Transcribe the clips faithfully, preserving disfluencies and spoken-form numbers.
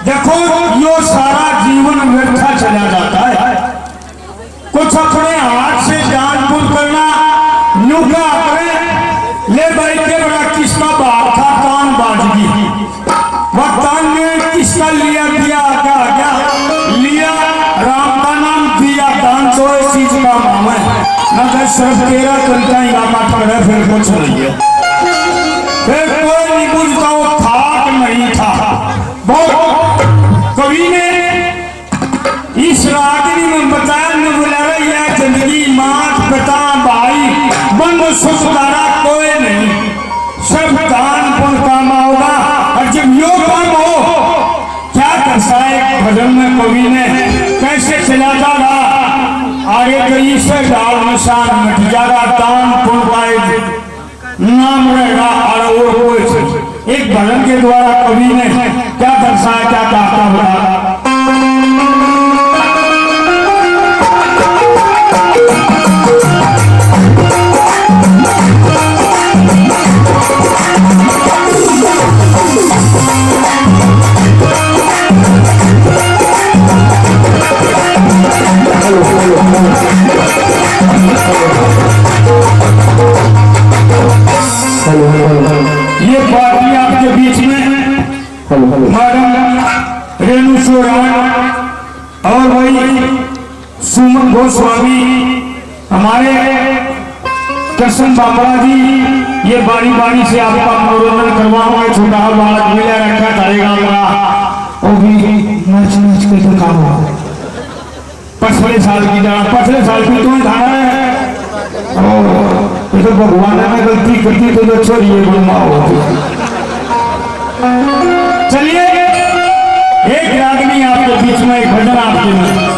देखो, यो सारा जीवन व्यर्था चला जाता है। कुछ अपने हाथ से दान पुण्य करना, न्यू का अपने ले भाई के बड़ा किसका भाग था, तान बाज गई। वह तान ने किसका लिया, दिया, आगे आ गया, लिया राम का नाम, दिया दान, तो इस चीज का नाम है। न तो सिर्फ तेरा चलता ही ना, फिर कुछ नहीं है। फिर कोई नहीं बुझता, वो थाक नहीं था। बहुत कवि ने इस रागनी में बताया, ने बोला, "रे, यह जिंदगी मात पिता भाई, बंद सुख तारा कोई नहीं, सब दान पुण्य काम आओगा।" और जब यो काम हो, क्या दर्शाए भजन में कवि ने, कैसे चला जा रहा, आगे तो इससे डाल निशान मिट जाएगा, दान पुण्य का एक नाम रहेगा और वो कुछ एक भजन के द्वारा कवि ने क्या दर्शाया, क्या कहा, क्या बताया। ये पार्टी आपके बीच में मैडम रेणु चौहान और भाई सुमन गोस्वामी, हमारे कृष्ण बाबा जी, ये बारी बारी से आपका मनोरंजन करवाऊंगा। छोटा बालक मिला रखा थारे गांव का, वो भी नाच नाच के दिखाऊंगा। पिछले साल की जान, पिछले साल की तुम्हें खाना है। ओ, ये तो भगवान ने गलती कर दी, तो, तो छोड़िए, बनवाओ। चलिए, एक रागनी आपके बीच में, एक भजन आपके लिए।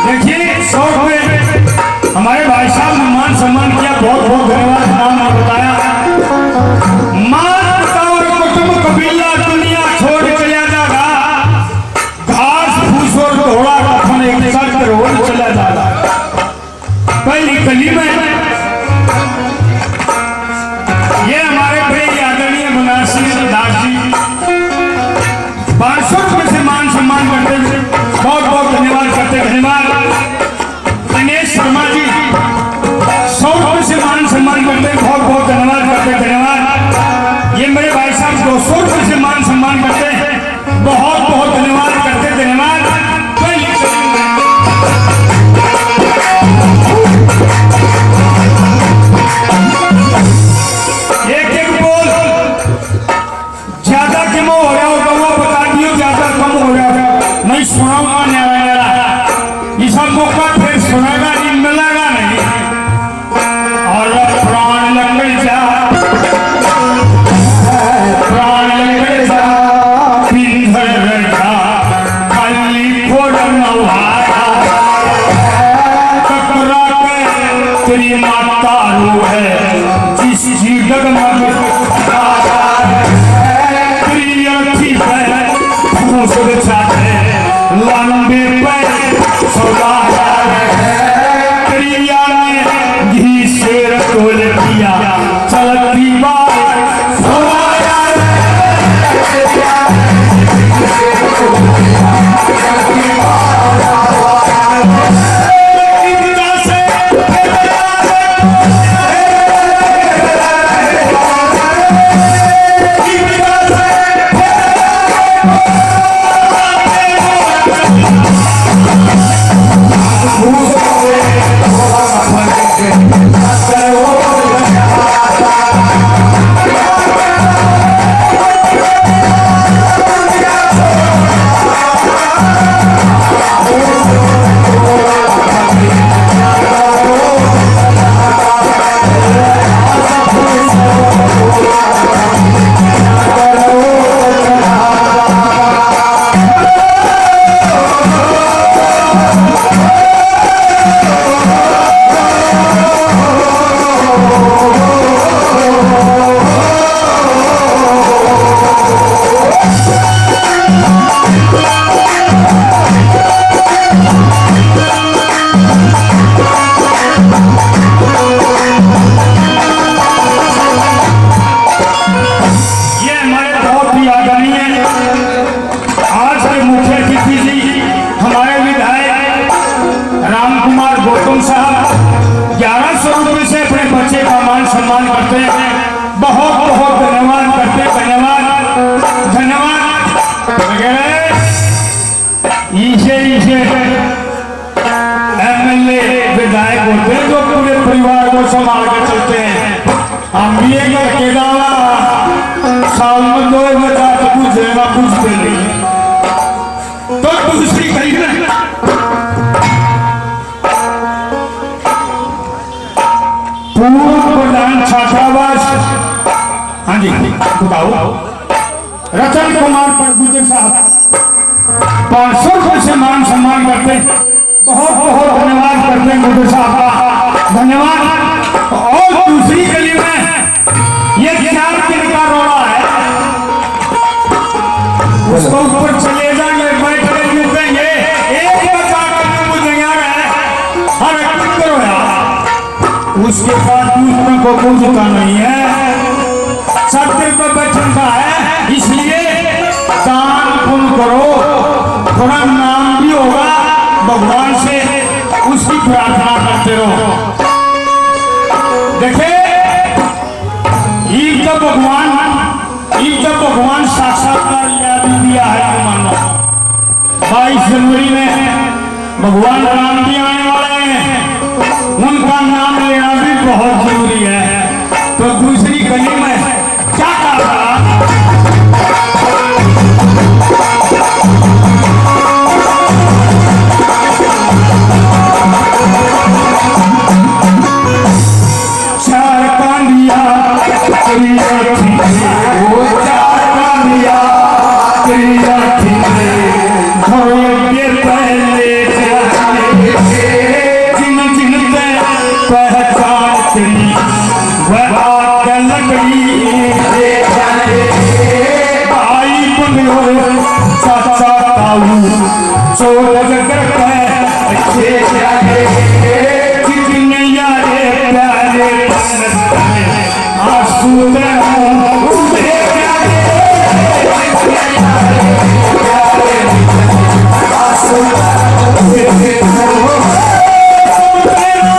देखिए, शौक में हमारे भाई साहब ने मान सम्मान किया, बहुत बहुत धन्यवाद, नाम नहीं बताया। मात पिता और कुटुंब कबीला दुनिया छोड़ चला जागा, घास फूस और धोला कफन एक साथ रोल चला जागा। पहली कली में ये हमारे प्रिय आदरणीय बनारसी दास जी पाँच सौ रुपये से मान सम्मान करते, बहुत बहुत धन्यवाद करते, धन्यवाद। दिनेश शर्मा जी सौ रुपये से मान सम्मान करते, बहुत बहुत धन्यवाद करते, धन्यवाद। ये मेरे भाई साहब दो सौ रुपये से मान सम्मान करते हैं, बहुत बहुत धन्यवाद करते, धन्यवाद। एक एक बोल ज्यादा किमो हो रहा होगा, वो बता दियो, ज्यादा कम हो रहा होगा, नहीं सुनाऊंगा न्यारा न्यारा। इसा मौका फिर सुनेगा नहीं, मिलेगा नहीं। और प्राण लग जा आरो है जिसकी डगमग तारा है। तेरी आँखी पे फूस बिछा के लांबे पे सवार है। तेरी याद में घी शेर तोल किया चलती बात सवार है। ये हमारे बहुत ही आदरणीय आज के मुख्य अतिथि जी, हमारे विधायक राम कुमार गौतम साहब ग्यारह सौ रुपये से अपने बच्चे का मान सम्मान करते हैं। बहुत बहुत धन्यवाद करते हैं, धन्यवाद, धन्यवाद वगैरह। इसे इसे एमएलए विधायक होते हैं जो पूरे परिवार को संभाल के चलते हैं। हम भी एक लड़के दावा साल में दो एक बार तो कुछ देना, कुछ दे नहीं। तो दूसरी गली में पूर्व प्रधान छात्रावास, हाँ जी, बताओ, रतन कुमार परगुजर साहब पाँच सौ रुपये से मान सम्मान करते हैं। बहुत बहुत धन्यवाद करते हैं गुर्जर साहब का, धन्यवाद। और दूसरी गली में ये चार दिन का रोड़ा है, उसको ऊपर चले जाएंगे, बैठ कर यूं कहेंगे, एक बचा कर यूं बुझेंगे, अरे, अरे, किधर हो यार? उसके बाद दूसरों को पूछता नहीं है, सत्य पे बैठता है, इसलिए दान पुण्य करो, थोड़ा नाम भी होगा भगवान से, उसकी प्रार्थना करते रहो। देखे, इब तो भगवान, इब तो भगवान साक्षात्कार लिया भी दिया है, मानो। बाईस जनवरी में भगवान राम जी आने वाले हैं, उनका नाम लेना भी बहुत जरूरी है। तो दूसरी गली में क्या कहा? चार कांडिया तेरी आँखी में, ओ चार कांडिया तेरी आँखी में, घरों के पहले जाने, जिन जिन ते पहचान तेरी, वह आके लकड़ी दे जाने। भाई बंधु, चाचा ताऊ, चोर जगत है, अच्छे जाने। कितने यारे प्यारे आंसू ते हूँ, उठे जाने। आंसू ते हूँ, उठे जाने।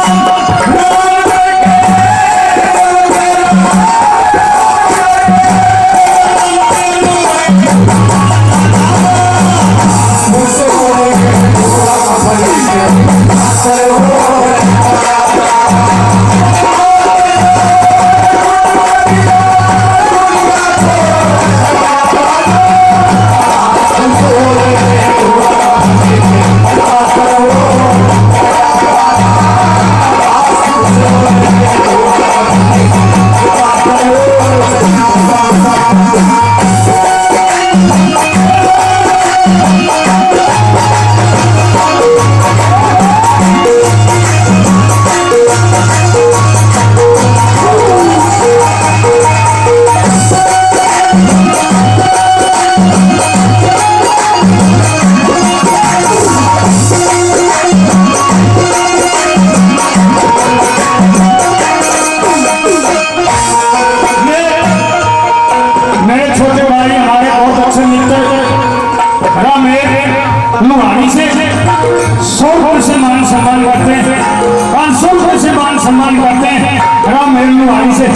भाई से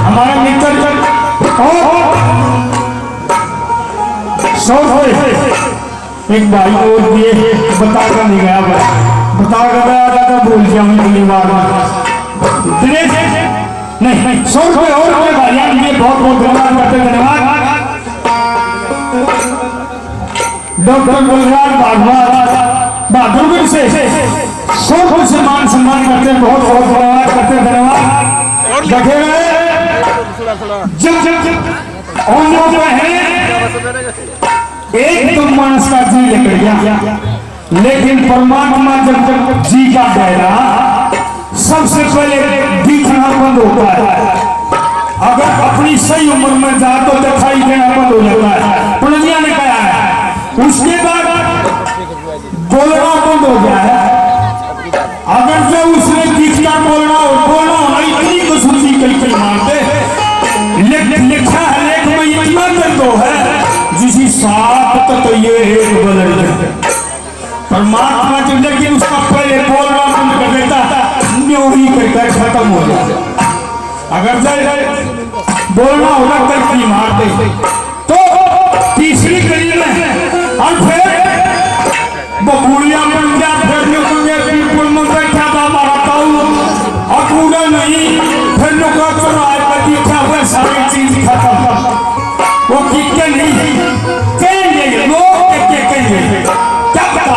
हमारा मित्र और सौ रुपये एक भाई और दिए, बता कर नहीं गया, बता कर गया था तो भूल गया हूँ इतनी बार में। दिनेश, नहीं, नहीं, सौ रुपये और मेरे भाइयों के लिए बहुत बहुत धन्यवाद करते, धन्यवाद। डॉक्टर बलराज भागवत बहादुरगढ़ से सौ रुपये से मान सम्मान करते हैं, बहुत बहुत धन्यवाद करते हैं, धन्यवाद। बैठे रहे। जब जब जब और जो है एक तो मानस का जी निकल गया, लेकिन परमात्मा जब जब जी का दायरा सबसे पहले दिखना बंद होता है। अगर अपनी सही उम्र में जा तो दिखाई देना बंद हो जाता है। पंडित जी ने कहा है, उसके बाद बोलना बंद हो जाए। अगर जो उसने दिखता बोलना हो, बोलना होना इतनी कसूती कई कई मारते। लिख-, लिखा है लेख में इतना दर्द है, जिसी सात तक ये एक बदल जाए। परमात्मा जब लेकिन उसका पहले बोलना बंद कर देता, न्यों ही करके खत्म हो जाता। अगर जब बोलना होता, कल्पी मारते। तो तीसरी कड़ी में और फिर बबूलिया बन गया, फिर न्यों कहेंगे पीपल में बैठा था हमारा ताऊ, अकूड़ा नहीं, फिर न्यों का चौराहे पर दिखा हुआ सारी चीज खत्म। वो कितने नहीं कहेंगे, लोग के, के कहेंगे, क्या पता।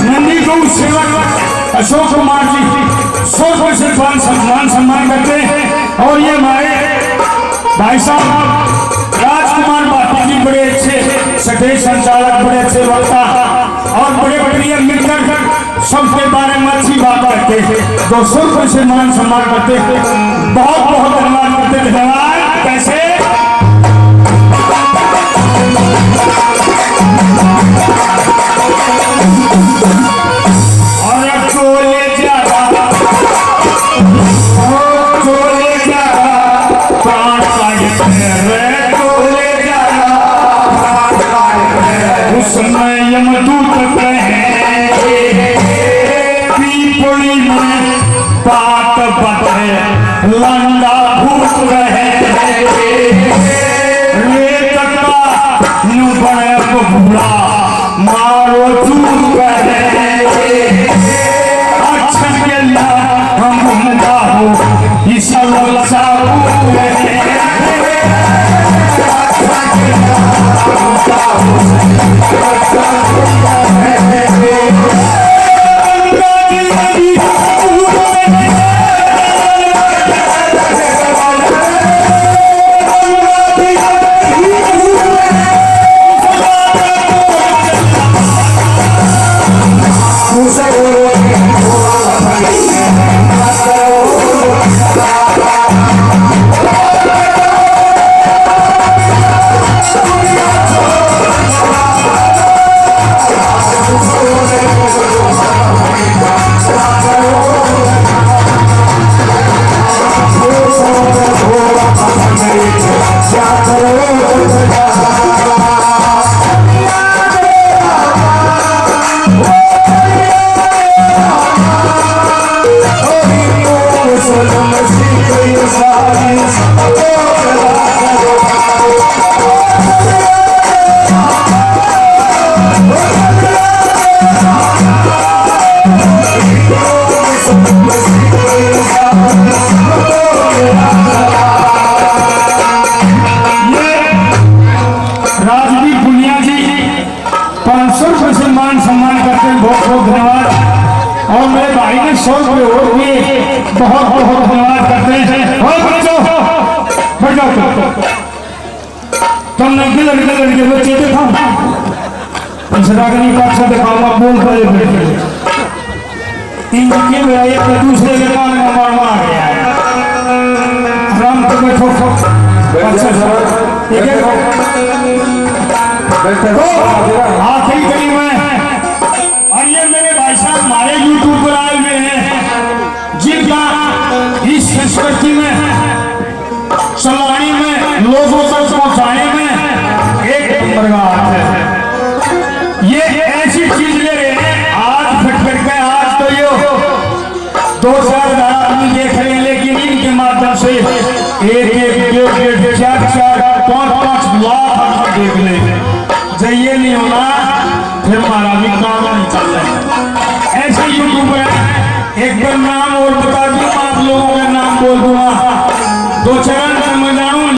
नंदी गौ सेवक अशोक कुमार जी सौ रुपये से मान सम्मान, सम्मान करते हैं। और ये हमारे भाई साहब राजकुमार भाटी जी बड़े अच्छे स्टेज संचालक, बड़े अच्छे वक्ता और बड़े प्रिय मित्र, सबके बारे में अच्छी बात करते, दो सौ रुपये से मान सम्मान करते, बहुत बहुत धन्यवाद करते, धन्यवाद। कैसे और अब चोले ज्यादा, चोले ज्यादा प्राण काटते रे, चोले ज्यादा प्राण काटते। उसमें यमदूत कहे पीपली में पात बटे लंडा भूत रहे। रेत का न्यू बने बबूला मारो चूत रहे। अच्छा के ना हम घूमता हो इस ललसा भूत रहे। राजदीप पुनिया जी पाँच सौ रुपये से मान सम्मान करते हैं, बहुत बहुत धन्यवाद। और मेरे भाई ने सौ रुपये और दिए, बहुत बहुत धन्यवाद करते हैं। और बच्चों, बैठ जाओ। तुमने गिलड़ गिलड़ के बच्चे देखा, इस रागनी पाछे दिखाऊंगा, बोल रहे बैठे। इनके में एक दूसरे के कान में मार मार गया है। आराम से बैठो। अच्छा, अच्छा। ये देखो। तो आखिरी कड़ी में, और ये मेरे भाई साहब हमारे YouTube पर आए हुए हैं, जिनका इस संस्कृत में, चलाने में, लोगों तक पहुंचाने में एक नंबर का हाथ है। ये ऐसी चीज ले रहे हैं, आज फट फट के, आज तो ये दो चार हजार आदमी देख रहे हैं, लेकिन इनके माध्यम से एक एक, डेढ़ डेढ़, चार चार, पाँच पाँच लाख आदमी देख ले। जब ये नहीं होना, फिर हमारा भी काम नहीं चलना। ऐसे YouTube है, एक बार नाम और बता दूं, आप लोगों का नाम बोल दूंगा। दो चरण